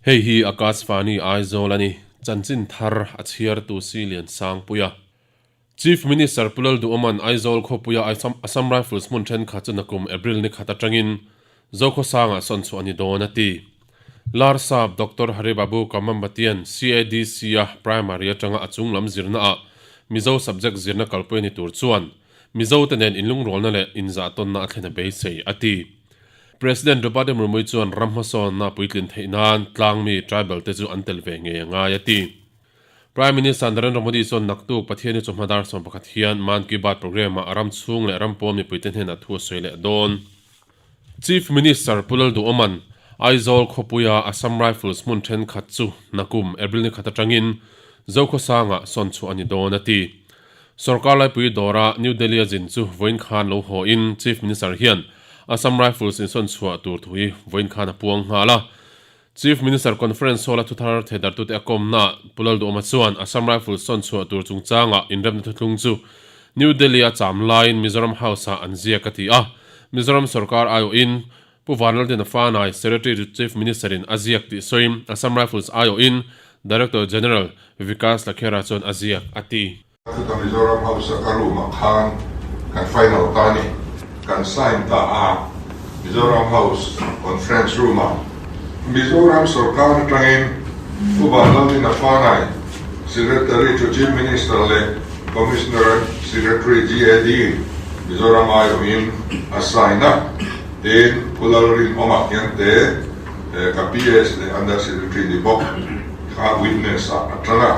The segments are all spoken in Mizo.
Hei hi Akashvani Aizawl a ni, chanchin thar a chhiartu Silian Sangpuia. Chief Minister Pu Lalduhawma'n Aizawl khawpuia Assam Rifles hmun thenkhat chu nakum April ni khat atangin Zokhawsangah sawn chhuah a ni dawn a ti. Larsap Doctor Hari Babu Kamambatian CADC-a primary atanga a chung lam zirnaah Mizo subject zirna kalpui a ni tur chuan Mizote nen inlungrualna leh inzahtawnna a thlen a beisei a ti. President Draupadi Murmu chuan ram hmasawnna puitlin theih nan tlangmi tribal te chu an tel ve ngei a ngai a ti. Prime Minister Narendra Modi chuan naktuk Pathiani chawhma dar 11 hian Mann Ki Baat programme ah ram chhung leh ram pawn mipuite hnenah thu a sawi leh dawn. Chief Minister Pu Lalduhawma'n Aizawl khawpuia Assam Rifles hmun thenkhat chu nakum April ni khat atangin Zokhawsangah sawn chhuah a ni dawn a ti. Sorkar laipui dawra New Delhi a zin chu vawiin khan lo haw in Chief Minister hian Assam Rifles insawn chhuah tur thu hi vawiin khan a puang nghal a. Chief Minister Conference Hall-a thuthar thehdartute a kawmnaah Pu Lalduhawma chuan Assam Rifles sawn chhuah tur chungchangah inremna thuthlung chu New Delhi-a cham laiin Mizoram House-ah an ziak a ti a. Mizoram sorkar aiawhin Pu Vanlaltena Fanai, Secretary to Chief Minister-in a ziak tih sawiin Assam Rifles aiawhin Director General Vikas Lakhera chuan a ziak a ti. Chuta Mizoram House a ka room ah khan kan final ta ni, kan sign ta a, Mizoram House conference room ah. Mizoram sorkar atangin Pu Vanlalina Fanai, Secretary to Chief Minister leh Commissioner Secretary GAD Mizoram aiawhin a sign a, tin Pu Lalrinawma Khiangte ka PS leh Under Secretary ni bawk kha witness ah a tang a.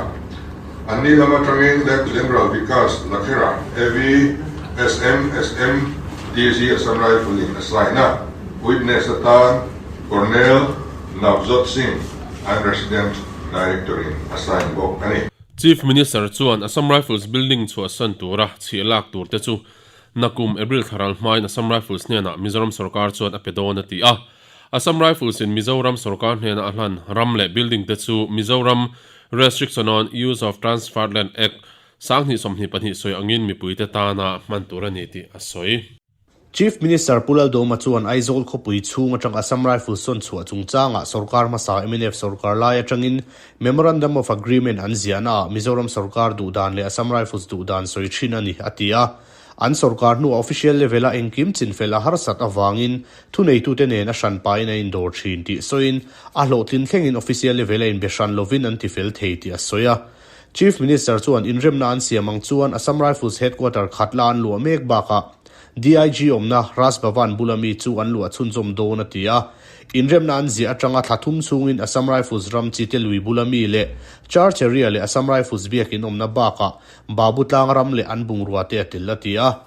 An ni lam atangin Left General Vikas Lakhera, AV, SM, SM, DG Assam Rifle in a sign a, witness atan Colonel Navjot Singh an Resident Director in a sign bawk a ni. Chief Minister chuan Assam Rifles building chhuahsan tura chhiah lak tur te chu nakum April thlaral hmain Assam Rifles hnenah Mizoram sorkar chuan a pe dawn a ti a. Assam Rifles in Mizoram sorkar hnena a hlan ram leh building te chu Mizoram Restriction on Use of Transferred Land Act, 2022 sawi angin mipuite tana hman tur a ni tih a sawi. Chief Minister Pu Laldawma chuan Aizawl khawpui chhung atang Assam Rifles sawn chhuah chungchangah sorkar hmasa mnf sorkar lai atangin Memorandum of Agreement an ziahnaah Mizoram sorkar duhdan leh Assam Rifles duhdan sawi thin a ni, a ti a. An sorkar hnuah official level-a engkim chinfel a harsat avangin thuneitute nen a hran pahin a indawr thin tih sawiin a hlawhtlin thlengin official level-a inbe hran lovin an tifel thei tih a sawi a. Chief Minister chuan inremna an siam ang chuan Assam Rifles headquarter khatla an luah mek bakah DIG awmna Raj Bhavan bula mi chu an luah chhunzawm dawn a ti a. Inremna an ziah atanga thla thum chhungin Assam Rifles ram chi te lui bula mi leh Church area leh Assam Rifles biakin awmna bakah Babu tlang ram leh an bungrua te a tel a ti a.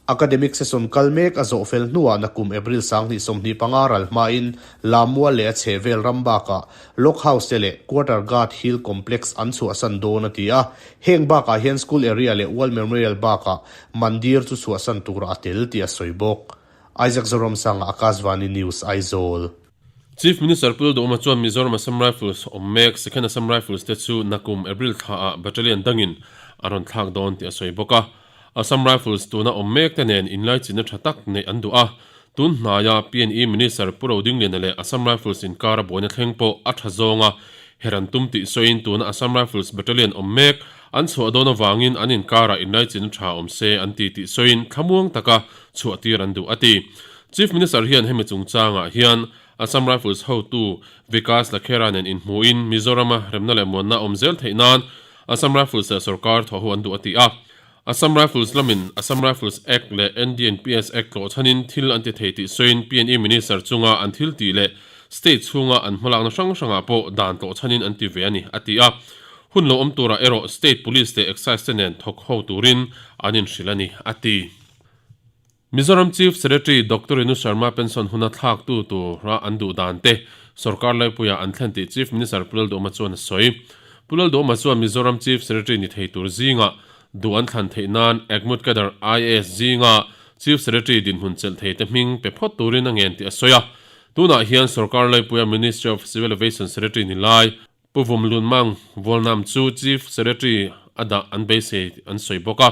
Academic session kal mek a zawh fel hnuah nakum April 2025 ral hmain Lammual leh a chhehvel ram bakah Lock House te leh Quarter Guard Hill Complex an chhuahsan dawn a ti a. Heng bakah hian School Area leh World Memorial bakah Mandir chu chhuahsan turah a tel tih a sawi bawk. Isaac Zoramsanga, Akashvani News, Aizawl. Chief Minister Pu Lalduhawma chuan Mizoram Assam Rifles awm mek Second Assam Rifles te chu nakum April thlaah Battalion dangin a rawn thlak dawn tih a sawi bawk a. Assam Rifles tuna awm mek te nen inlaichinna tha tak neih an duh a, tun hnaia PNE Minister Pu Rodingliana leh Assam Rifles inkara buaina thleng pawh a tha zawnga her an tum tih sawiin tuna Assam Rifles Battalion awm mek an chhuah dawn avangin an inkarah inlaichinna tha awm se an ti tih sawiin thlamuang taka chhuahtir an duh a ti. Chief Minister hian hemi chungchangah hian Assam Rifles hotu Vikas Lakhera nen inhmuhin Mizorama remna leh muanna awm zel theih nan Assam Rifles leh sorkar thawh ho an duh a ti a. Assam Rifles lamin Assam Rifles Act leh NDNPS Act tlawh chhanin thil an ti thei tih sawiin PNE Minister chunga an thil tih leh state chhunga an hmalakna hrang hrangah pawh dan tlawh chhanin an ti ve a ni a ti a. Hun lo awm turah erawh state police leh excise te nen thawk ho turin an inhrilh a ni a ti. Mizoram Chief Secretary Doctor Renu Sharma pension huna thlaktu tura an duh dan te sorkar laipuiah an thlen tih Chief Minister Pu Lalduhoma chuan a sawi. Pu Lalduhoma chuan Mizoram Chief Secretary ni thei tur zingah duh an thlan theih nan Agmut Cadre IAS zinga Chief Secretary dinhmun chelh thei te hming pe phawt turin a ngen tih a sawi a. Tunah hian sorkar laipuia Ministry of Civil Aviation Secretary ni lai Pu Vumlunmang Vualnam chu Chief Secretary a dah an beisei an sawi bawk a.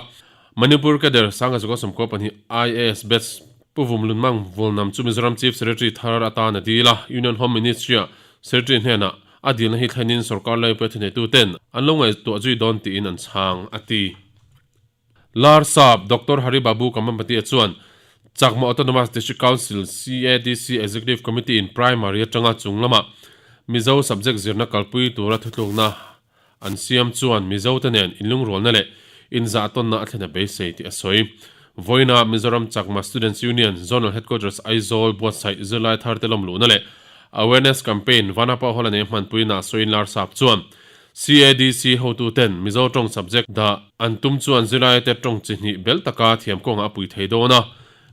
Manipur cadre Sangha 112 IAS batch Pu Vumlunmang Vawlnam chu Mizoram Chief Secretary thar atan a dil a, Union Home Ministry-a Secretary hnenah a dilna hi thlenin sorkar laipui a thuneituten an lo ngaihtuah zui dawn tiin an chhang, a ti. Larsap Doctor Hari Babu Kambhampati-a chuan Chakma Autonomous District Council, CADC, Executive Committee-in primary atanga chung lama Mizo subject zirna kalpui tura thutlukna an siam chuan Mizote nen inlungrualna leh inzahtawnna a thlen a beisei tih a sawi. Vawiina Mizoram Chakma Students Union Zonal Headquarters Aizawl buatsaih zirlai tharte lawmluhna leh Awareness Campaign Vanapa Hall a nei hmanpuina sawiin Larsap chuan CADC hotuten Mizo tawng subject dah an tum chuan zirlaite tawng chi hnih bel taka thiam kawngah a pui thei dawn a.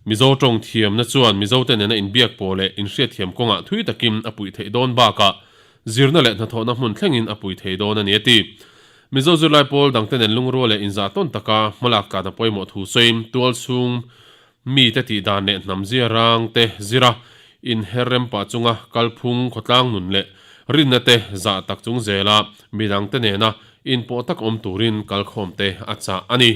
Mizo tawng thiamna chuan Mizote nena inbiak pawh leh inhriatthiam kawngah thui takin a puih theih dawn bakah zirna leh hnathawhna hmun thlengin a pui thei dawn a ni a ti. Mizo zirlai pawl dangte nen lungrual leh inzah tawn taka hmalak tlan a pawimawh thu sawiin tual chhung mite tih dan leh hnam zia rang te zira inher rem pah chunga kalphung khawtlang nun leh rinna te zah tak chung zela midangte nena inpawh tak awm turin kalkhawmte a chah a ni.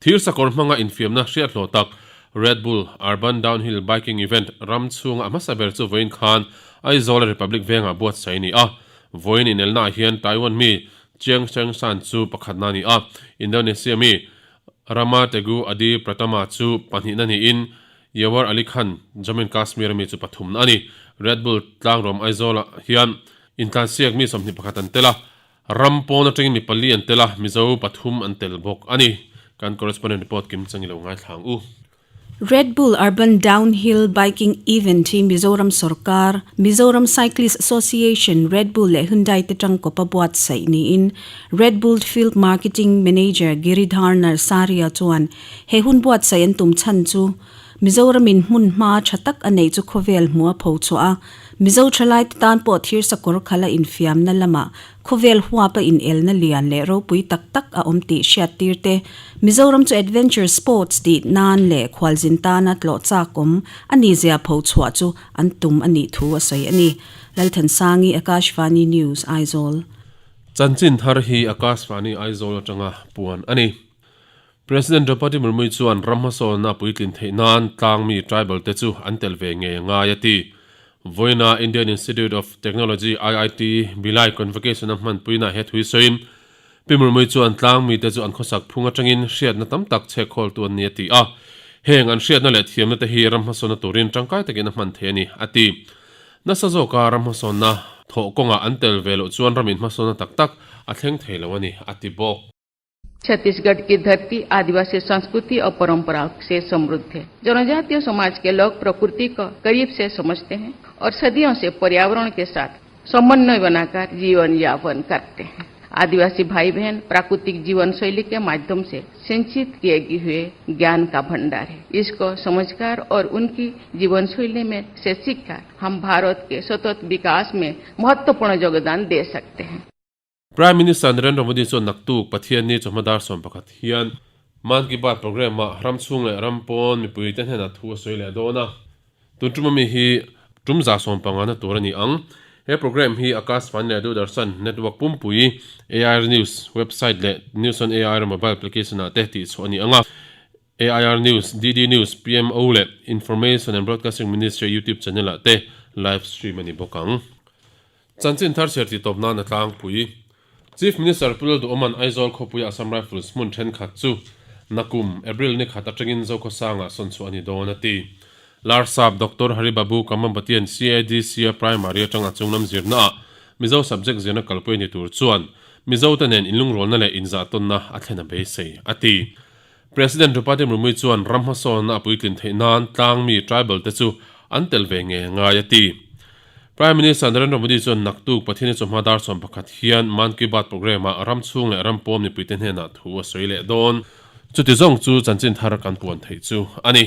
Thir sakawr hmanga infiamna hriat hlawh tak Red Bull Urban Downhill Biking Event ram chhunga a hmasa ber chu vawiin khan Aizawl Republic vengah buatsaih a ni a. Vawiin inelnaah hian Taiwan mi Chiang Cheng-shan chu pakhatna a ni a, Indonesia mi Rama Teguh Adi Pratama chu pahnihna niin Yawar Ali Khan, Jammu and Kashmir-a mi chu pathumna a ni. Red Bull tlangrawm Aizawlah hian intlansiak mi 21 an tel a, Ram pawn atangin mi pali an tel a, Mizo pathum an tel bawk a ni. Kan correspondent report kim chang i lo ngaithla ang u. Red Bull Urban Downhill Biking Event hi Mizoram sorkar, Mizoram Cyclist Association, Red Bull leh Hyundai te tangkawpa buatsaih niin Red Bull Field Marketing Manager Giridhar Narsaria chuan he hun buatsaih an tum chhan chu Mizoramin hmun hma tha tak a neih chu khawvel hmuh a pho chhuah a, Mizo thalaite tan pawh thirsakawr khala infiamna lamah khawvel huapa inelna lian leh ropui tak tak a awm tih hriattir te, Mizoram chu adventure sports tih nan leh khualzin tana tlawh chak awm a nizia pho chhuah chu an tum a nih thu a sawi a ni. Lalthansangi, Akashvani News, Aizawl. Chanchin thar hi Akashvani Aizawl atanga puan a ni. President Draupadi Murmu chuan ram hmasawnna a puitlin theih nan tlangmi tribal te chu an tel ve ngei a ngai a ti. Vawiina Indian Institute of Technology, IIT, Bhilai Convocation a hmanpuinaah he thui sawiin Pi Murmu chuan tlangmi te chu an khawsak phung atangin hriatna tam tak chhekkhawltu an ni a ti a. Heng an hriatna leh thiamna te hi ram hmasawnna turin tangkai takin a hman thei a ni a ti. Nasa zawka ram hmasawnna thawh kawngah an tel ve loh chuan ramin hmasawnna tak tak a thleng thei lo a ni a ti bawk. Chhattisgarh की धरती आदिवासी संस्कृति और परंपरा से समृद्ध है जनजातीय समाज के लोग प्रकृति को करीब से समझते हैं और सदियों से पर्यावरण के साथ समन्वय बनाकर जीवन यापन करते हैं आदिवासी भाई बहन प्राकृतिक जीवन शैली के माध्यम से सिंचित किए हुए ज्ञान का भंडार है इसको समझकर और उनकी जीवन शैली में से सीखकर हम भारत के सतत विकास में महत्वपूर्ण योगदान दे सकते हैं Prime Minister Narendra Modi chuan naktuk Pathianni chawhma dar 11 hian Mann Ki Baat programme-ah ram chhung leh ram pawn mipuite hnenah thu a sawi leh dawn a. Tun tum ami hi tum za sawmpanga na tur a ni ang. He programme hi Akashvani leh Doordarshan network pumpui, AIR News website leh News on AIR mobile application-ah te tihchhuah a ni ang a. AIR News, DD News, PMO leh Information and Broadcasting Ministry YouTube channel-ah te live stream a ni bawk ang. Chanchin thar chhiar tih tawp nan a tlangpui. Chief Minister Pu Lalduhawma'n Aizawl khawpuia Assam Rifles hmun thenkhat chu nakum April ni khat atangin Zokhawsangah sawn chhuah a ni dawn a ti. Larsap Doctor Hari Babu Kamambatian CADC-a primary atanga chunglam zirnaah Mizo subject zirna kalpui a ni tur chuan Mizote nen inlungrualna leh inzahtawnna a thlen a beisei a ti. President Draupadi Murmu chuan ram hmasawnna a puitlin theih nan tlangmi tribal te chu an tel ve nge ngai a ti. Prime Minister Narendra Modi chuan naktuk Pathian chawhma dar 11 hian Mann Ki Baat programme ah ram chhung leh ram pawm mipuite hnenah thu a sawi leh dawn. Chuti zawng chu chanchin thar kan puan theih chu a ni.